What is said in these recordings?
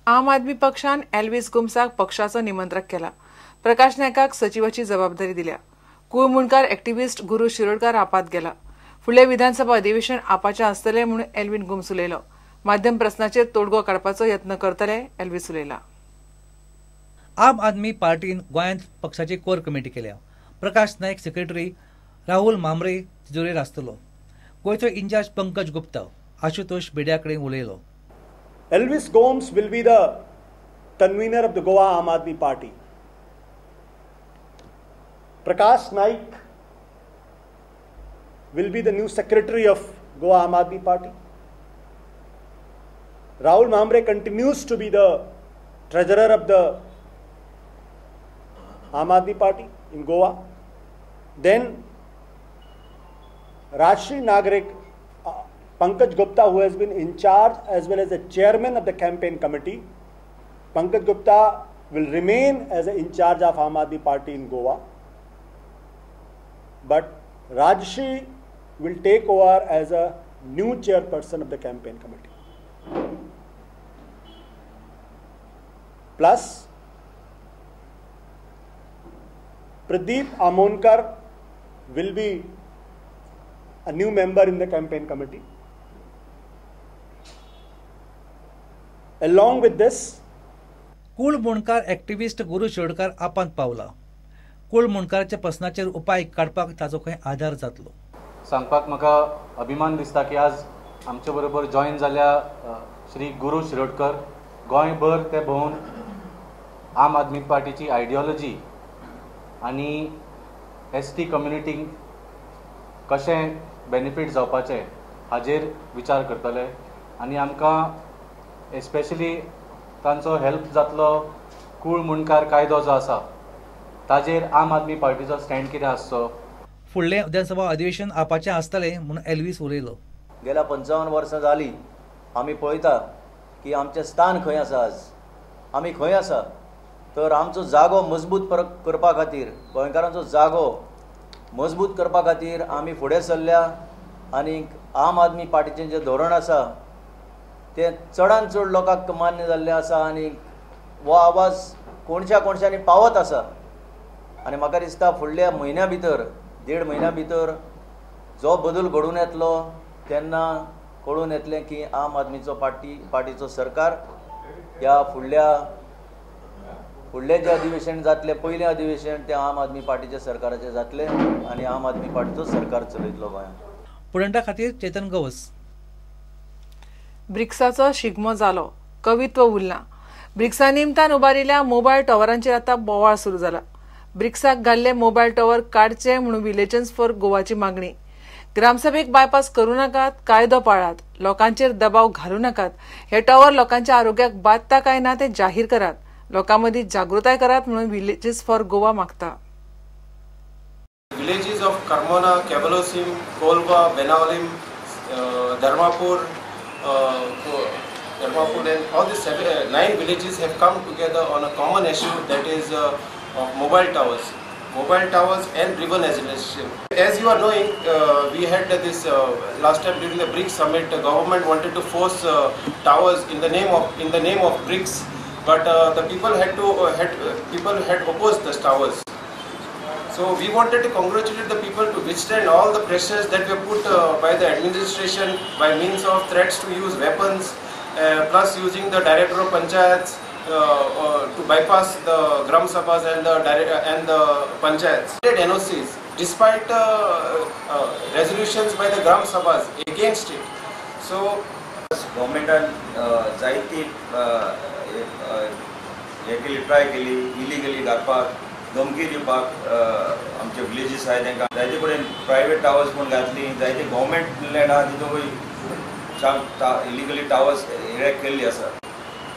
आम आदमी पक्षान एल्विस गोम्साक पक्षाचो निमंत्रक केला. प्रकाश नायकाक सचिवाची जबाबदारी दिल्या. कुळमुंडकार एक्टिव्हिस्ट गुरू शिरोडकार आपात गेला. फुडले विधानसभा अधिवेशन आपाचें आसतलें म्हणून एल्विन गोम्स उलयलो. माध्यम प्रस्नाचेर तोडगो काडपाचो यत्न करतले एल्विस उलयला. आम आदमी पार्टीन गोंयांत पक्षाची कोर कमिटी केल्या. प्रकाश नायक सेक्रेटरी, राहुल मामरे तिजोरेर आसतलो. गोंयचो इन्चार्ज पंकज गुप्ता आशुतोष बेड्या कडेन उलयलो. Elvis Gomes will be the convener of the Goa Aam Aadmi Party. Prakash Naik will be the new secretary of Goa Aam Aadmi Party. Rahul Mamre continues to be the treasurer of the Aam Aadmi Party in Goa. Then Rajshri Nagrik, Pankaj Gupta, who has been in charge as well as the chairman of the campaign committee, Pankaj Gupta will remain as in charge of Aam Aadmi Party in Goa. But Rajshri will take over as a new chairperson of the campaign committee. Plus, Pradeep Amonkar will be a new member in the campaign committee. Along with this, Kul Mundkar activist Guru Shirodkar आपांत पावला. कुळमुंडकाराच्या प्रस्नाचेर उपाय काडपाक ताचो खंय आधार जातलो. सांगपाक म्हाका अभिमान दिसता की आज आमचे बरोबर जॉयन जाल्या श्री गुरू शिरोडकर. गोंयभर ते भोंवन आम आदमी पार्टीची आयडियोलॉजी आनी एस टी कम्युनिटीक कशें बेनिफीट जावपाचें हाजेर विचार करतले आनी आमकां एस्पेशली तांचो हेल्प जातलो. कुळमुंडकार कायदो जो आसा ताजेर आम आदमी पार्टीचो स्टँड कितें आसचो. फुडलें विधानसभा अधिवेशन आपाचें आसतलें म्हणून एल्विस उलयलो. गेल्या 55 वर्सां जाली आमी पळयता की आमचें स्थान खंय आसा, आज आमी खंय आसा. तर आमचो जागो मजबूत करपा खातीर, गोंयकारांचो जागो मजबूत करपा खातीर आमी फुडें सरल्या आनी आम आदमी पार्टीचें जें धोरण आसा तें चडान चड लोकांक मान्य जाल्लें आसा आनी हो आवाज कोणश्या कोणश्यांनी पावत आसा. आनी म्हाका दिसता फुडल्या म्हयन्या भितर, 1.5 म्हयन्या भितर जो बदल घडून येतलो तेन्ना कळून येतलें की आम आदमीचो पार्टीचो सरकार ह्या फुडलें जें अधिवेशन जातलें, पयलें अधिवेशन तें आम आदमी पार्टीच्या सरकाराचें जातलें आनी आम आदमी पार्टीचो सरकार चलयतलो गोंयांत. पुरंटा खातीर चेतन गवस. ब्रिक्साचो शिगमो जालो, कवित्व उरलां. ब्रिक्सा निमतान उबारिल्ल्या मोबायल टॉवरांचेर आतां बोवाळ सुरू जाला. ब्रिक्साक घाल्ले मोबायल टॉवर काडचे म्हणून विलेजन्स फॉर गोवाची मागणी. ग्रामसभेक बायपास करूं नाकात, कायदो पाळात, लोकांचेर दबाव घालूं नाकात. हे टॉवर लोकांच्या आरोग्याक बादता काय ना ते जाहीर करात, लोकां मदीं जागृताय करात म्हणून विलेजीस फॉर गोवा मागता. Villages of Carmona, Cavelossim, Colva, Benaulim, Dharmapur and all these 9 villages have come together on a common issue, that is of mobile towers and river legislation. As you are knowing, we had this last time during the BRICS summit, the government wanted to force towers in the name of BRICS, but the people had opposed the towers. So we wanted to congratulate the people to withstand all the pressures that were put by the administration by means of threats to use weapons, plus using the director of panchayats to bypass the Gram Sabhas and the panchayats. NOCs, despite resolutions by the Gram Sabhas against it. So government जायती हे केली, try केली illegally घालपाक, धमकी दिवपाक आमचे villages आहाय तांकां. जायते कडेन प्रायवेट टावर्स म्हूण घातली, जायते गव्हर्मेंट लँड आहा तितूंकय इलिगली टावर्स इरेक्ट केल्ली आसा.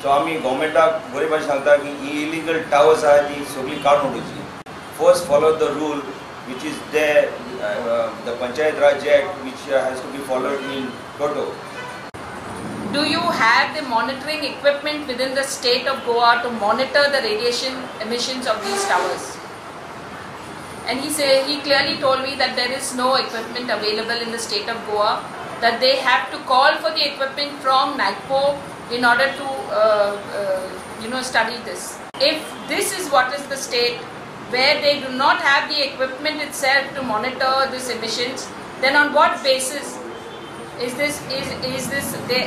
सो आमी गव्हर्मेंटाक बरे भाशेन सांगता की ही इलिगल टावर्स आहा ती सगळी काडून उडोवची. First follow the rule which is there, the Panchayat Raj Act which has to be followed in toto. Do you have the monitoring equipment within the state of Goa to monitor the radiation emissions of these towers? And he clearly told me that there is no equipment available in the state of Goa, that they have to call for the equipment from Nagpur in order to study this. If this is what is the state where they do not have the equipment itself to monitor these emissions, then on what basis is this,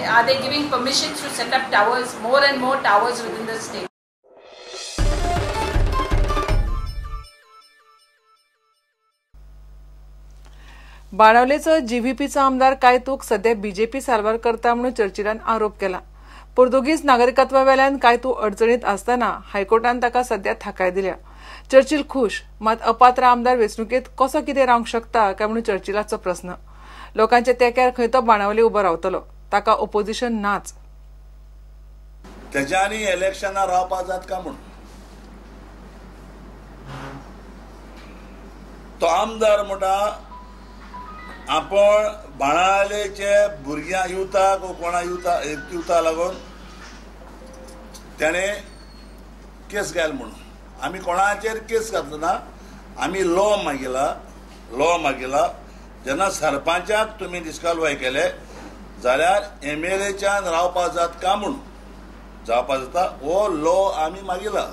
are they giving permissions to set up towers, more and more towers within the state? बाणावलेचो जीव्हीपीचो आमदार कायतूक सध्या BJP सारवार करता म्हणून चर्चिलान आरोप केला. पोर्तुगीज नागरिकत्वा वेल्यान कायतू अडचणीत आसतना हायकोर्टान ताका सध्या थाकाय दिल्या. चर्चिल खुश, मात अपात्र आमदार वेंचणुकेत कसो कितें रावंक शकता काय म्हणून चर्चिलाचो प्रस्न. लोकांच्या तेक्यार खंय तो बाणावली उबो रावतलो, ताका ओपोजिशन नाच. तेज्यानी इलेक्शना रावपा जात का म्हूण तो आमदार म्हणटा आपण बाणावलेचे भुरग्यां युवताक कोणा युवता लागून तेणें केस घाल म्हणून. आमी कोणाचेर केस घातलो ना, आमी लॉ मागिला. जेन्ना सरपंचाक तुमी डिस्क्वॉलिफाय केले जाल्यार एम एल एच्यान रावपा जात का म्हूण जावपा जाता हो लॉ आमी मागिला.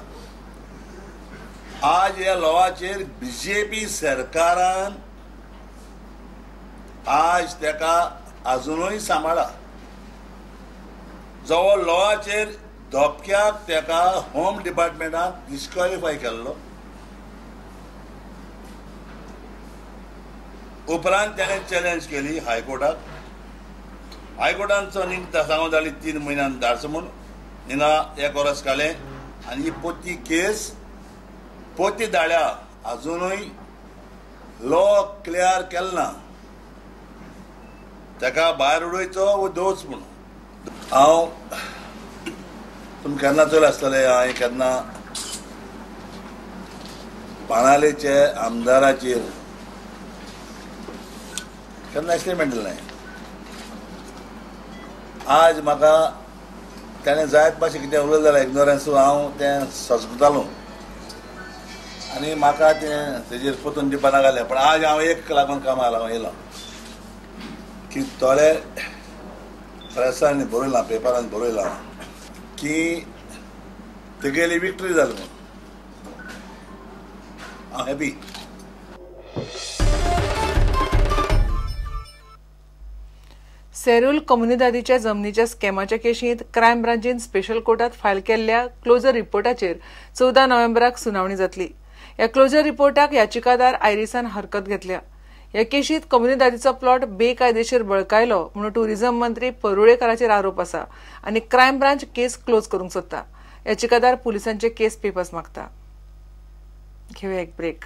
आज ह्या लॉवाचेर बीजेपी सरकारान आज तेका आजुनूय सांबाळा. जो लॉवाचेर धपक्याक तेका होम डिपार्टमेंटान डिस्क्वॉलिफाय केल्लो, उपरांत तेणें चॅलेंज केली हायकोर्टाक. हायकोर्टान सांगून धाडली 3 म्हयन्यान धाडचो म्हूण. हिंगा एक वर्स घालें आनी ही पोती केस पोती धाडल्या, आजुनूय लॉ क्लियर केलो ना. ताका भायर उडयचो वो दोच म्हूण. हांव तुमी केन्ना चोयलें आसतलें, हांवें केन्ना बाणावलेचे आमदाराचेर केन्ना स्टेटमेंट दिलें. आज म्हाका ताणें जायत मातशें कितें उलयलें जाल्यार इग्नोरन्स हांव तें सजतालो आनी म्हाका तें तेजेर पोतून दिवपा नाका. पण आज हांव एक लागून कामाक लागून येयलो की थोडे प्रेसांनी बरयलां, पेपरान बरयलां की तेगेली विक्ट्री जाली म्हूण. हांव हॅपी. सेरूल कोमुनिदादीच्या जमनीच्या स्कॅमाच्या केशींत क्रायम ब्रांचीन स्पेशल कोर्टात फायल केल्ल्या क्लोजर रिपोर्टाचेर 14 नोव्हेंबराक सुनावणी जातली. ह्या क्लोजर रिपोर्टाक याचिकादार आयरिसान हरकत घेतल्या. ह्या केशींत कोमुनिदादीचो प्लॉट बेकायदेशीर बळकायलो म्हणून टुरिझम मंत्री परुळेकाराचेर आरोप आसा आनी क्रायम ब्रांच केस क्लोज करूंक सोदता. याचिकादार पुलिसांचे केस पेपर्स मागता. घेवया एक ब्रेक.